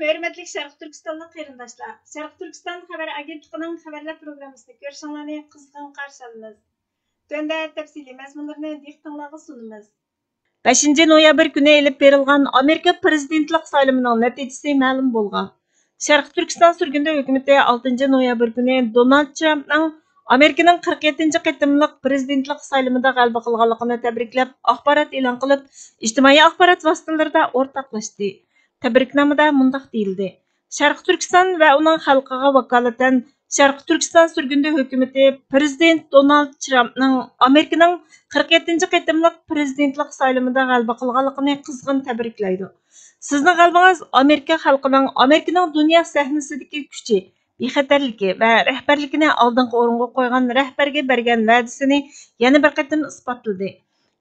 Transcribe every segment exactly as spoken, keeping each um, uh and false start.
ھۆرمەتلىك شەرقىي تۈركىستانلىق قېرىنداشلار، شەرقىي تۈركىستان خەۋەر ئاگېنتلىقىنىڭ خەۋەرلەر پروگراممىسىنى كۆرۈشۈڭلارنى قىزغىن قارشى ئالىمىز. تۆۋەندە تەپسىلىي مەزمۇنلىرىنى دىققىتىڭلارغا سۇنىمىز. بەشىنچى نويابىر كۈنى ئېلىپ بېرىلغان ئامېرىكا پىرېزىدېنتلىق سايلىمىنىڭ نەتىجىسى مەلۇم بولغان. شەرقىي تۈركىستان سۈرگۈندە ھۆكۈمىتى ئالتىنچى نويابىر كۈنى دونالد ترامپنىڭ ئامېرىكىنىڭ قىرىق يەتتىنچى قېتىملىق پىرېزىدېنتلىق سايلىمىدا غەلىبە قىلغانلىقىنى تەبرىكلەپ ئاخبارات ئېلان قىلىپ، ئىجتىمائىي ئاخبارات ۋاسىتىلىرىدا ئورتاقلاشتى. تەبرىكنامىدە مۇنداق دېيىلدى: شەرقىي تۈركىستان ۋە ئۇنىڭ خەلقىگە ۋاكالىتەن، شەرقىي تۈركىستان سۈرگۈندە ھۆكۈمىتى پىرېزىدېنت دونالد ترامپنىڭ ئامېرىكىنىڭ قىرىق يەتتىنچى قېتىملىق پىرېزىدېنتلىق سايلىمىدا غەلىبە قىلغانلىقىنى قىزغىن تەبرىكلەيدۇ. سىزنىڭ غەلىبىڭىز ئامېرىكا خەلقىنىڭ ئامېرىكىنىڭ دۇنيا سەھنىسىدىكى كۈچى، بىخەتەرلىكى ۋە رەھبەرلىكىنى ئالدىنقى ئورۇنغا قويغان رەھبەرگە بەرگەن ۋەدىسىنى يەنە بىر قېتىم ئىسپاتلىدى.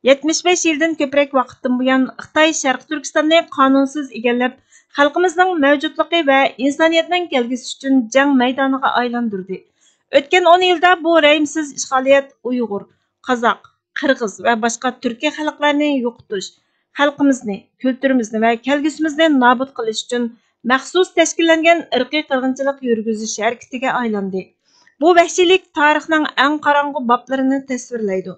يەتمىش بەش يىلدىن كۆپرەك ۋاقىتتىن بۇيان، خىتاي شەرقىي تۈركىستاننى قانۇنسىز ئىگىلەپ، خەلقىمىزنىڭ مەۋجۇتلۇقى ۋە ئىنسانىيەتنىڭ كەلگۈسى ئۈچۈن جەڭ مەيدانىغا ئايلاندۇردى. ئۆتكەن ئون يىلدا بۇ رەھىمسىز ئىشغالىيەت ئۇيغۇر، قازاق، قىرغىز ۋە باشقا تۈركىي خەلقلەرنى يوقىتىش، خەلقىمىزنى، كۈلتۈرىمىزنى ۋە كەلگۈسىمىزنى نابۇت قىلىش ئۈچۈن مەخسۇس تەشكىللەنگەن ئىرقىي قىرغىنچىلىق يۈرگۈزۈش ھەرىكىتىگە ئايلاندى. بۇ ۋەھشىيلىك تارىخنىڭ ئەڭ قاراڭغۇ بابلىرىنى تەسۋىرلەيدۇ.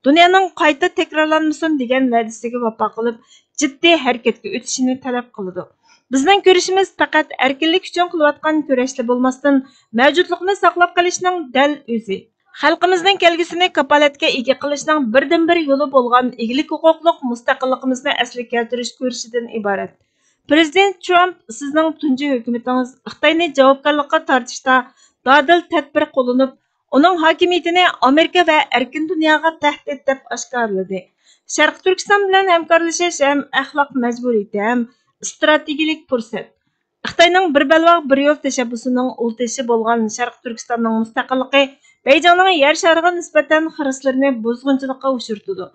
دۇنيانىڭ قايتا تەكرارلانمىسۇن دېگەن ۋەدىسىگە ۋاپا قىلىپ، جىددىي ھەرىكەتكە ئۆتۈشىنى تەلەپ قىلىدۇ. بىزنىڭ كۈرىشىمىز پەقەت ئەركىنلىك ئۈچۈن قىلىۋاتقان كۈرەشلا بولماستىن، مەۋجۇتلۇقنى ساقلاپ قېلىشنىڭ دەل ئۆزى، خەلقىمىزنىڭ كەلگۈسىنى كاپالەتكە ئىگە قىلىشنىڭ بىردىنبىر يولى بولغان ئىگىلىك ھوقۇقلۇق مۇستەقىللىقىمىزنى ئەسلىگە كەلتۈرۈش كۈرىشىدىن ئىبارەت. پىرېزىدېنت ترامپ، سىزنىڭ تۇنجى ھۆكۈمىتىڭىز خىتاينى جاۋابكارلىققا تارتىشتا دادىل تەدبىر قوللىنىپ، ئۇنىڭ ھاكىمىيىتىنى ئامېرىكا ۋە ئەركىن دۇنياغا تەھدىت دەپ ئاشكارىلىدى. شەرقىي تۈركىستان بىلەن ھەمكارلىشىش ھەم ئەخلاق مەجبۇرىيىتى ھەم ئىستراتېگىيەلىك پۇرسەت. خىتاينىڭ بىر بەلباغ بىر يول تەشەببۇسىنىڭ ئۇل تېشى بولغان شەرقىي تۈركىستاننىڭ مۇستەقىللىقى بېيجىڭنىڭ يەر شارىغا نىسبەتەن خىرىسلىرىنى بۇزغۇنچىلىققا ئۇچرىتىدۇ.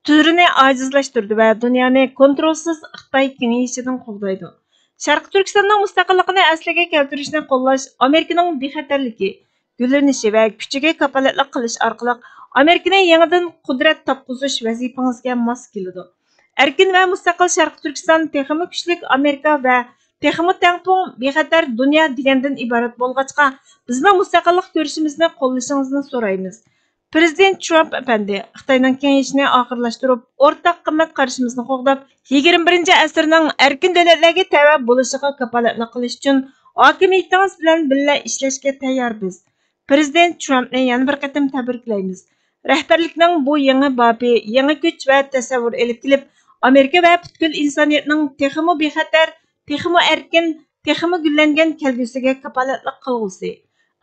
تۈرىنى ئاجىزلاشتۇرىدۇ ۋە دۇنيانى كونترولسىز خىتاي كېڭىيىشىدىن قوغدايدۇ. شەرقىي تۈركىستاننىڭ مۇستەقىللىقىنى ئەسلىگە كەلتۈرۈشنى قوللاش ئامېرىكىنىڭ بىخەتەرلىكى، گۈللىنىشى ۋە كۈچىگە كاپالەتلىك قىلىش ئارقىلىق ئامېرىكىنى يېڭىدىن قۇدرەت تاپقۇزۇش ۋەزىپىڭىزگە ماس كېلىدۇ. ئەركىن ۋە مۇستەقىل شەرقىي تۈركىستان تېخىمۇ كۈچلۈك ئامېرىكا ۋە تېخىمۇ تەڭپۇڭ، بىخەتەر دۇنيا دېگەندىن ئىبارەت بولغاچقا، بىزنىڭ مۇستەقىللىق كۈرىشىمىزنى قوللىشىڭىزنى سورايمىز. پىرېزىدېنت ترامپ ئەپەندى، خىتاينىڭ كېڭىيىشىنى ئاخىرلاشتۇرۇپ، ئورتاق قىممەت قارىشىمىزنى قوغداپ، يىگىرمە بىرىنچى ئەسىرنىڭ ئەركىن دۆلەتلەرگە تەۋە بولۇشىغا كاپالەتلىك قىلىش ئۈچۈن ھاكىمىيىتىڭىز بىلەن بىللە ئىشلەشكە تەيياربىز. پىرېزىدېنت ترامپنى يەنە بىر قېتىم تەبرىكلەيمىز. رەھبەرلىكنىڭ بۇ يېڭى بابى يېڭى كۈچ ۋە تەسەۋۋۇر ئېلىپ كېلىپ، ئامېرىكا ۋە پۈتكۈل ئىنسانىيەتنىڭ تېخىمۇ بىخەتەر، تېخىمۇ ئەركىن، تېخىمۇ گۈللەنگەن كەلگۈسىگە كاپالەتلىك قىلغۇسى.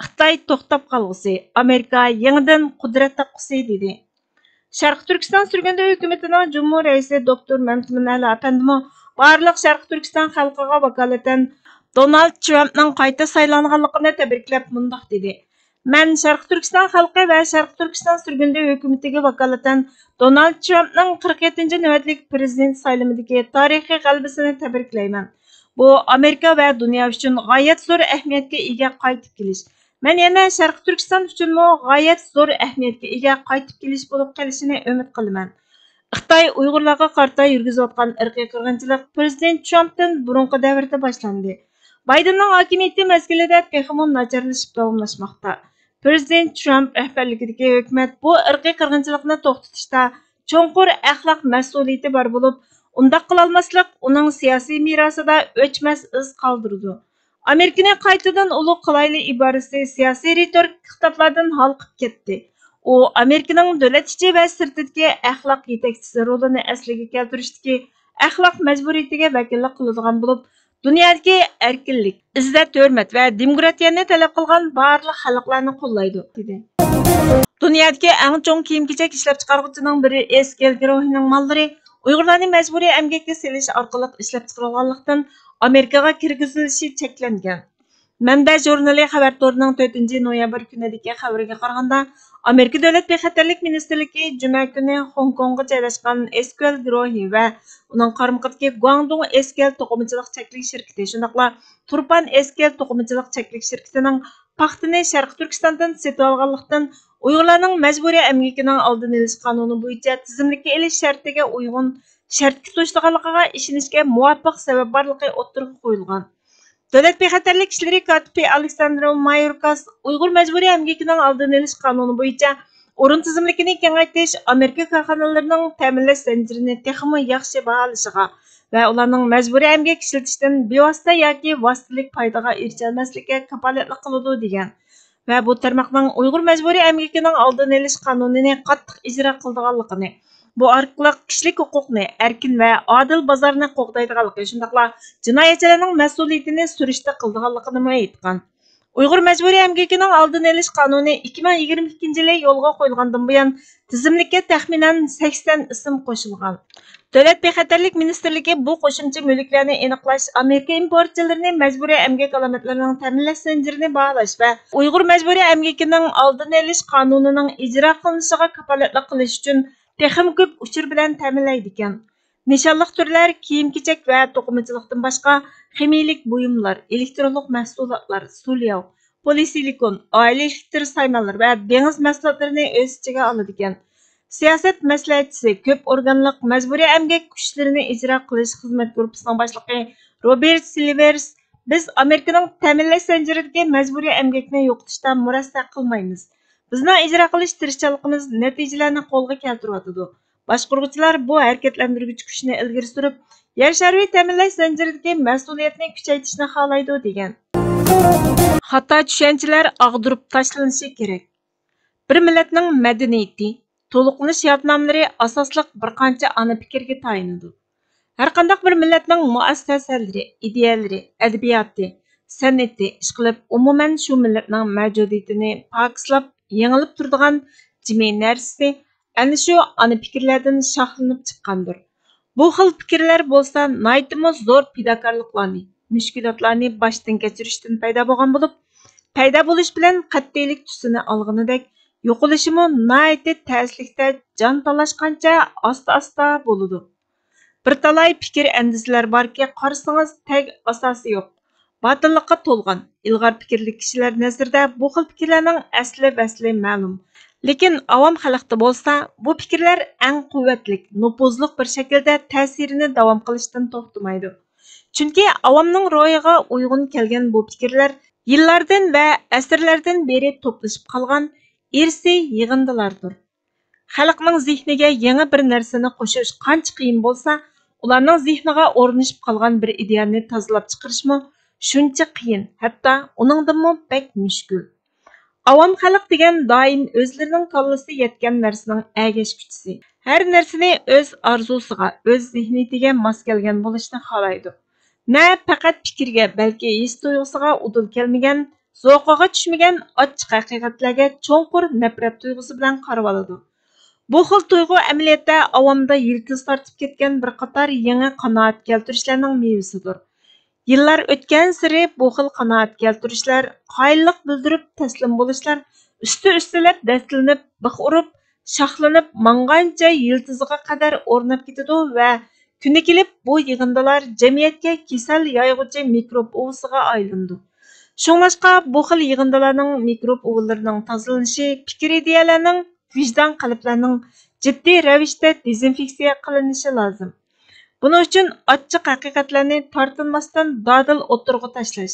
خىتاي توختاپ قالغۇسى، ئامېرىكا يېڭىدىن قۇدرەت تاپقۇسى، دېدى. شەرقىي تۈركىستان سۈرگۈندە ھۆكۈمىتىنىڭ جۇمھۇر رەئىسى دوكتور مەمتىمىن ئەلى ئەپەندىمۇ بارلىق شەرقىي تۈركىستان خەلقىگە ۋاكالىتەن دونالد ترامپنىڭ قايتا سايلانغانلىقىنى تەبرىكلەپ مۇنداق دېدى: مەن شەرقىي تۈركىستان خەلقى ۋە شەرقىي تۈركىستان سۈرگۈندە ھۆكۈمىتىگە ۋاكالىتەن دونالد ترامپنىڭ قىرىق يەتتىنچى نۆۋەتلىك پىرېزىدېنت سايلىمىدىكى تارىخىي غەلىبىسىنى تەبرىكلەيمەن. بۇ ئامېرىكا ۋە دۇنيا ئۈچۈن غايەت زور ئەھمىيەتكە ئىگە قايتىپ كېلىش. مەن يەنە شەرقىي تۈركىستان ئۈچۈنمۇ غايەت زور ئەھمىيەتكە ئىگە قايتىپ كېلىش بولۇپ قېلىشىنى ئۈمىد قىلىمەن. خىتاي ئۇيغۇرلارغا قارىتا يۈرگۈزۈۋاتقان ئىرقىي قىرغىنچىلىق پىرېزىدېنت ترامپتىن بۇرۇنقى دەۋردە باشلاندى. بايدېننىڭ ھاكىمىيىتى مەزگىلىدە تېخىمۇ ناچارلىشىپ داۋاملاشماقتا. پىرېزىدېنت ترامپ رەھبەرلىكىدىكى ھۆكۈمەت بۇ ئىرقىي قىرغىنچىلىقنى توختىتىشتا چوڭقۇر ئەخلاق مەسئۇلىيىتى بار بولۇپ، ئۇنداق قىلالماسلىق ئۇنىڭ سىياسىي مىراسىدا ئۆچمەس ئىز قالدۇرىدۇ. ئامېرىكىنى قايتىدىن ئۇلۇغ قىلايلى ئىبارىسى سىياسىي رېتورىكا خىتابلاردىن ھالقىپ كەتتى. ئۇ ئامېرىكىنىڭ دۆلەت ئىچى ۋە سىرتىدىكى ئەخلاق يېتەكچىسى رولىنى ئەسلىگە كەلتۈرۈشتىكى ئەخلاق مەجبۇرىيىتىگە ۋەكىللىك قىلىدىغان بولۇپ، دۇنيادىكى ئەركىنلىك، ئىززەت-ھۆرمەت ۋە دېموكراتىيەنى تەلەپ قىلغان بارلىق خەلقلەرنى قوللايدۇ، دېدى. دۇنيادىكى ئەڭ چوڭ كىيىم-كېچەك ئىشلەپچىقارغۇچىنىڭ بىرى ئېسكېل گۇرۇھىنىڭ ماللىرى ئۇيغۇرلارنى مەجبۇرىي ئەمگەككە سېلىش ئارقىلىق ئىشلەپچىقىرىلغانلىقتىن، ئامېرىكىغا كىرگۈزۈلۈشى چەكلەنگەن. مەنبە ژۇرنىلى خەۋەر تورىنىڭ تۆتىنچى نويابىر كۈنىدىكى خەۋىرىگە قارىغاندا، ئامېرىكا دۆلەت بىخەتەرلىك مىنىستىرلىكى جۈمە كۈنى خوڭكوڭغا جايلاشقان ئېسكېل گۇرۇھى ۋە ئۇنىڭ قارمىقىدىكى گۇاڭدۇڭ ئېسكېل توقۇمىچىلىق چەكلىك شىركىتى، شۇنداقلا تۇرپان ئېسكېل توقۇمىچىلىق چەكلىك شىركىتىنىڭ پاختىنى شەرقىي تۈركىستاندىن سېتىۋالغانلىقتىن، ئۇيغۇرلارنىڭ مەجبۇرىي ئەمگىكىنىڭ ئالدىنى ئېلىش قانۇنى بويىچە تىزىملىككە ئېلىش شەرتىگە ئۇيغۇن شەرتكە توشىدىغانلىقىغا ئىشىنىشكە مۇۋاپىق سەۋەب بارلىقى ئوتتۇرىغا قويۇلغان. دۆلەت بىخەتەرلىك ئىشلىرى كاتىپى ئالېكساندرو مايوركاس ئۇيغۇر مەجبۇرىي ئەمگىكىنىڭ ئالدىنى ئېلىش قانۇنى بويىچە ئورۇن تىزىملىكىنى كېڭەيتىش، ئامېرىكا كارخانىلىرىنىڭ تەمىنلەش زەنجىرىنى تېخىمۇ ياخشى باھالىشىغا ۋە ئۇلارنىڭ مەجبۇرىي ئەمگەك ئىشلىتىشتىن بىۋاسىتە ياكى ۋاسىتىلىك پايدىغا ئېرىشەلمەسلىكىگە كاپالەتلىك قىلىدۇ، دېگەن. ۋە بۇ تارماقنىڭ ئۇيغۇر مەجبۇرىي ئەمگىكىنىڭ ئالدىنى ئېلىش قانۇنىنى قاتتىق ئىجرا قىلىدىغانلىقىنى، بۇ ئارقىلىق كىشىلىك ھوقۇقنى، ئەركىن ۋە ئادىل بازارنى قوغدايدىغانلىقى، شۇنداقلا جىنايەتچىلەرنىڭ مەسئۇلىيىتىنى سۈرۈشتە قىلىدىغانلىقىنىمۇ ئېيتقان. ئۇيغۇر مەجبۇرىي ئەمگىكىنىڭ ئالدىنى ئېلىش قانۇنى ئىككى مىڭ يىگىرمە ئىككىنچى يىلى يولغا قويۇلغاندىن بۇيان، تىزىملىككە تەخمىنەن سەكسەن ئىسىم قوشۇلغان. دۆلەت بىخەتەرلىك مىنىستىرلىكى بۇ قوشۇمچە مۈلۈكلەرنى ئېنىقلاش، ئامېرىكا ئىمپورتچىلىرىنى مەجبۇرىي ئەمگەك ئالامەتلىرىنىڭ تەمىنلەش زەنجىرىنى باھالاش ۋە ئۇيغۇر مەجبۇرىي ئەمگىكىنىڭ ئالدىنى ئېلىش قانۇنىنىڭ ئىجرا قىلىنىشىغا كاپالەتلىك قىلىش ئۈچۈن تېخىمۇ كۆپ ئۇچۇر بىلەن تەمىنلەيدىكەن. نىشانلىق تۈرلەر كىيىم-كېچەك ۋە توقۇمىچىلىقتىن باشقا خىمىيىلىك بۇيۇملار، ئېلېكترونلۇق مەھسۇلاتلار، سۇلياۋ، پولىسىلىكون، ئائىلە ئېلېكتر سايمانلىرى ۋە دېڭىز مەھسۇلاتلىرىنى ئۆز ئىچىگە ئالىدىكەن. سىياسەت مەسلىھەتچىسى، كۆپ ئورگانلىق مەجبۇرىي ئەمگەك كۈچلىرىنى ئىجرا قىلىش خىزمەت گۇرۇپپىسىنىڭ باشلىقى روبېرت سىلۋېرس، بىز ئامېرىكىنىڭ تەمىنلەش زەنجىرىدىكى مەجبۇرىي ئەمگەكنى يوقىتىشتا مۇرەسسە قىلمايمىز. بىزنىڭ ئىجرا قىلىش تىرىشچانلىقىمىز نەتىجىلەرنى قولغا كەلتۈرۈۋاتىدۇ. باشقۇرغۇچىلار بۇ ھەرىكەتلەندۈرگۈچ كۈچنى ئىلگىرى سۈرۈپ، يەر شارى تەمىنلەش زەنجىرىدىكى مەسئۇلىيەتنى كۈچەيتىشنى خالايدۇ، دېگەن. خاتا چۈشەنچىلەر ئاغدۇرۇپ تاشلىنىشى كېرەك. بىر مىللەتنىڭ مەدەنىيىتى، تولۇقلىنىش يادنامىلىرى ئاساسلىق بىر قانچە ئانا پىكىرگە تايىنىدۇ. ھەرقانداق بىر مىللەتنىڭ مۇئەسسەسەلىرى، ئىدىيەلىرى، ئەدەبىياتى، سەنئىتى، ئىشقىلىپ، ئومۇمەن شۇ مىللەتنىڭ مەۋجۇدىيىتىنى پاكىزلاپ، يېڭىلىپ تۇرىدىغان جىمى نەرسىسى ئەنە شۇ ئانا پىكىرلەردىن شاخلىنىپ چىققاندۇر. بۇ خىل پىكىرلەر بولسا ناھايىتىمۇ زور پىداكارلىقلارنى، مۈشكۈلاتلارنى باشتىن كەچۈرۈشتىن پەيدا بولغان بولۇپ، پەيدا بولۇش بىلەن قەتئىيلىك تۈسىنى ئالغىنىدەك، يوقىلىشىمۇ ناھايىتى تەسلىكتە جان تالاشقانچە ئاستا-ئاستا بولىدۇ. بىر تالاي پىكىر-ئەندىزىلەر باركى، قارىسىڭىز تەگ ئاساسى يوق، باتىللىققا تولغان، ئىلغار پىكىرلىك كىشىلەر نەزىرىدە بۇ خىل پىكىرلەرنىڭ ئەسلى-ۋەسلى مەلۇم. لېكىن ئاۋام خەلقتە بولسا، بۇ پىكىرلەر ئەڭ قۇۋۋەتلىك، نوپۇزلۇق بىر شەكىلدە تەسىرىنى داۋام قىلىشتىن توختىمايدۇ. چۈنكى ئاۋامنىڭ روھىغا ئۇيغۇن كەلگەن بۇ پىكىرلەر يىللاردىن ۋە ئەسىرلەردىن بېرى توپلىشىپ قالغان ئىرسىي يىغىندىلاردۇر. خەلقنىڭ زېھنىگە يېڭى بىر نەرسىنى قوشۇش قانچە قىيىن بولسا، ئۇلارنىڭ زېھنىغا ئورنىشىپ قالغان بىر ئىدىيەنى تازىلاپ چىقىرىشمۇ شۇنچە قىيىن، ھەتتا ئۇنىڭدىنمۇ بەك مۈشكۈل. ئاۋام خەلق دېگەن دائىم ئۆزلىرىنىڭ كاللىسى يەتكەن نەرسىنىڭ ئەگەشكۈچىسى. ھەر نەرسىنى ئۆز ئارزۇسىغا، ئۆز زېھنىيىتىگە ماس كەلگەن بولۇشنى خالايدۇ. نە پەقەت پىكىرگە، بەلكى ھېس تۇيغۇسىغا ئۇدۇل كەلمىگەن، زوقىغا چۈشمىگەن ئاچچىق ھەقىقەتلەرگە چوڭقۇر نەپرەت تۇيغۇسى بىلەن قارىۋالىدۇ. بۇ خىل تۇيغۇ ئەمەلىيەتتە ئاۋامدا يىلتىز تارتىپ كەتكەن بىر قاتار يېڭى قانائەت كەلتۈرۈشلەرنىڭ مېۋىسىدۇر. يىللار ئۆتكەنسېرى بۇ خىل قانائەت كەلتۈرۈشلەر، قايىللىق بىلدۈرۈپ تەسلىم بولۇشلار ئۈستى-ئۈستىلەپ دەستىلىنىپ، بىخ ئۇرۇپ، شاخلىنىپ ماڭغانچە يىلتىزىغا قەدەر ئورناپ كېتىدۇ ۋە كۈنى كېلىپ بۇ يىغىندىلار جەمئىيەتكە كېسەل يايغۇچى مىكروب ئۇۋىسىغا ئايلىنىدۇ. شۇڭلاشقا بۇ خىل يىغىندىلارنىڭ مىكروب ئۇۋىلىرىنىڭ تازىلىنىشى، پىكىر-ئىدىيەلەرنىڭ، ۋىجدان قەلبلەرنىڭ جىددىي رەۋىشتە دېزىنفېكسىيە قىلىنىشى لازىم. بۇنىڭ ئۈچۈن ئاچچىق ھەقىقەتلەرنى تارتىنماستىن دادىل ئوتتۇرىغا تاشلاش،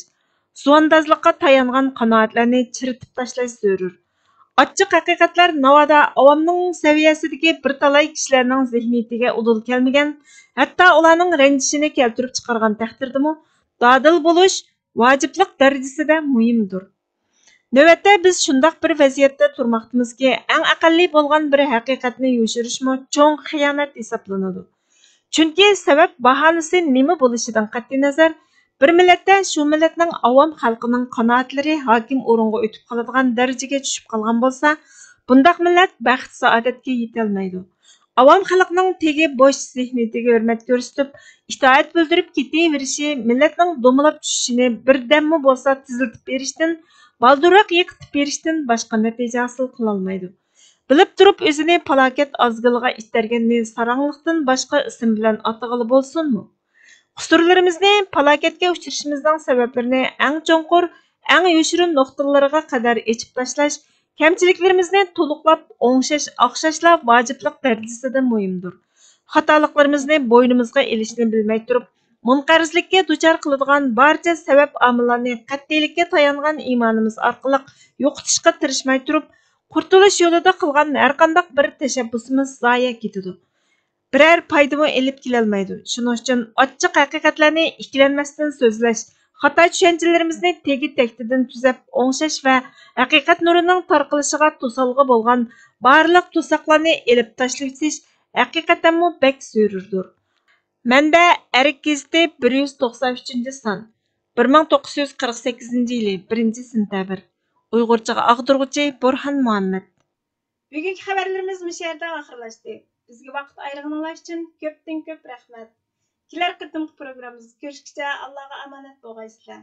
زۇۋاندازلىققا تايانغان قانائەتلەرنى چىرىتىپ تاشلاش زۆرۈر. ئاچچىق ھەقىقەتلەر ناۋادا ئاۋامنىڭ سەۋىيەسىدىكى بىر تالاي كىشىلەرنىڭ زېھنىيىتىگە ئۇدۇل كەلمىگەن، ھەتتا ئۇلارنىڭ رەنجىشىنى كەلتۈرۈپ چىقارغان تەقدىردىمۇ، دادىل بولۇش ۋاجىپلىق دەرىجىسىدە مۇھىمدۇر. نۆۋەتتە بىز شۇنداق بىر ۋەزىيەتتە تۇرماقتىمىزكى، ئەڭ ئەقەللىي بولغان بىر ھەقىقەتنى يوشۇرۇشمۇ چوڭ خىيانەت ھېسابلىنىدۇ. چۈنكى سەۋەب باھانىسى نېمە بولۇشىدىن قەتئىينەزەر، بىر مىللەتتە شۇ مىللەتنىڭ ئاۋام خەلقىنىڭ قانائەتلىرى ھاكىم ئورۇنغا ئۆتۈپ قالىدىغان دەرىجىگە چۈشۈپ قالغان بولسا، بۇنداق مىللەت بەخت-سائادەتكە يېتەلمەيدۇ. ئاۋام خەلقنىڭ تېگى بوش زېھنىيىتىگە ھۆرمەت كۆرسىتىپ، ئىتائەت بىلدۈرۈپ كېتىۋېرىشى مىللەتنىڭ دومىلاپ چۈشۈشىنى بىردەممۇ بولسا تېزلىتىپ بېرىشتىن، بالدۇرراق يىقىتىپ بېرىشتىن باشقا نەتىجە ھاسىل قىلالمايدۇ. بىلىپ تۇرۇپ ئۆزىنى پالاكەت ئازگىلىغا ئىتتەرگەننى ساراڭلىقتىن باشقا ئىسىم بىلەن ئاتىغىلى بولسۇنمۇ؟ قۇسۇرلىرىمىزنى، پالاكەتكە ئۇچرىشىمىزنىڭ سەۋەبلىرىنى ئەڭ چوڭقۇر، ئەڭ يوشۇرۇن نۇقتىلىرىغا قەدەر ئېچىپ تاشلاش، كەمچىلىكلىرىمىزنى تولۇقلاپ ئوڭشاش، ئاخشاشلا ۋاجىپلىق دەرىجىسىدە مۇھىمدۇر. خاتالىقلىرىمىزنى بوينىمىزغا ئېلىشنى بىلمەي تۇرۇپ، مۇنقەرزلىككە دۇچار قىلىدىغان بارچە سەۋەب ئامىللارنى قەتئىيلىككە تايانغان ئىمانىمىز ئارقىلىق يوقىتىشقا تىرىشماي تۇرۇپ، قۇتۇلۇش يولىدا قىلغان ھەرقانداق بىر تەشەببۇسىمىز زايە كېتىدۇ. بىرەر پايدىمۇ ئېلىپ كېلەلمەيدۇ. شۇنىڭ ئۈچۈن ئاچچىق ھەقىقەتلەرنى ئىككىلەنمەستىن سۆزلەش، خاتا چۈشەنچىلىرىمىزنى تېگى تەكتىدىن تۈزەپ ئوڭشاش ۋە ھەقىقەت نۇرىنىڭ تارقىلىشىغا توسالغۇ بولغان بارلىق توساقلارنى ئېلىپ تاشلىۋېتىش ھەقىقەتەنمۇ بەك زۆرۈردۇر. مەنبە: ئەرك گېزىتى، بىر يۈز توقسان ئۈچىنچى سان، بىر مىڭ توققۇز يۈز قىرىق سەككىزىنچى يىلى، بىرىنچى سېنتەبىر. ئۇيغۇرچىغا ئاغدۇرغۇچى: بۇرھان مۇھەممەد. بۈگۈنكى خەۋەرلىرىمىز مۇشۇ يەردە ئاخىرلاشتى. بىزگە ۋاقىت ئايرىغىنىڭلار ئۈچۈن كۆپتىن كۆپ رەھمەت. كېلەر قېتىمقى پروگراممىمىزدا كۆرۈشكىچە ئاللاغا ئامانەت بولغايسىلەر.